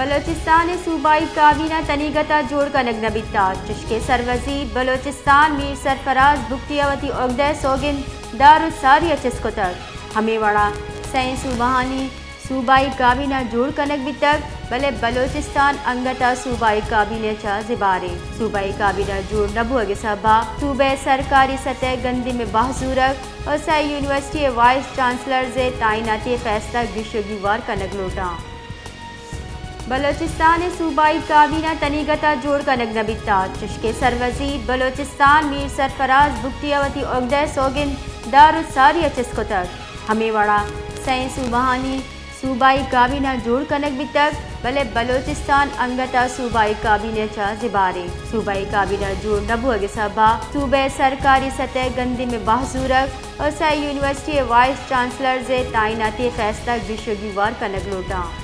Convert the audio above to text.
بلوچستان ءِ صوبائی کابینہ تنیگت ءَ جوڑ کنگ نہ بیتگ، چشکہ سروزیر بلوچستان میر سرفراز بگٹی ءَ وتی اگدہ ءِ سوگند دارالساری ءَ چست کتگ۔ ہمے وڑا سئیں صوبہانی صوبائی کابینہ جوڑ کنگ بیتگ، بلے بلوچستان انگت ءَ صوبائی کابینہ چہ زبہر اِنت۔ صوبائی کابینہ جوڑ نہ بوگ ءِ سبب ءَ صوبہ ءِ سرکاری سطح ءِ گندم ءِ بہر زورگ ءُ سئے یونیورسٹی ءِ وائس چانسلرز ءِ تعیناتی ءِ فیصلہ گیش ءُ گیوار کنگ لوٹاں۔ بلوچستان ءِ صوبائی کابینہ تنیگت ءَ جوڑ کنگ نہ بیتگ، چشکہ سروزیر بلوچستان میر سرفراز بگٹی ءَ وتی اگدہ ءِ سوگند دارالساری ءَ چست کتگ۔ ہمے وڑا سئیں صوبہانی صوبائی کابینہ جوڑ کنگ بیتگ، بلے بلوچستان انگت ءَ صوبائی کابینہ چہ زبہر اِنت۔ صوبائی کابینہ جوڑ نہ بوگ ءِ سبب ءَ صوبہ ءِ سرکاری سطح ءِ گندم ءِ بہر زورگ ءُ سئے یونیورسٹی ءِ وائس چانسلرز ءِ تعیناتی ءِ فیصلہ گیش ءُ گیوار کنگ لوٹاں۔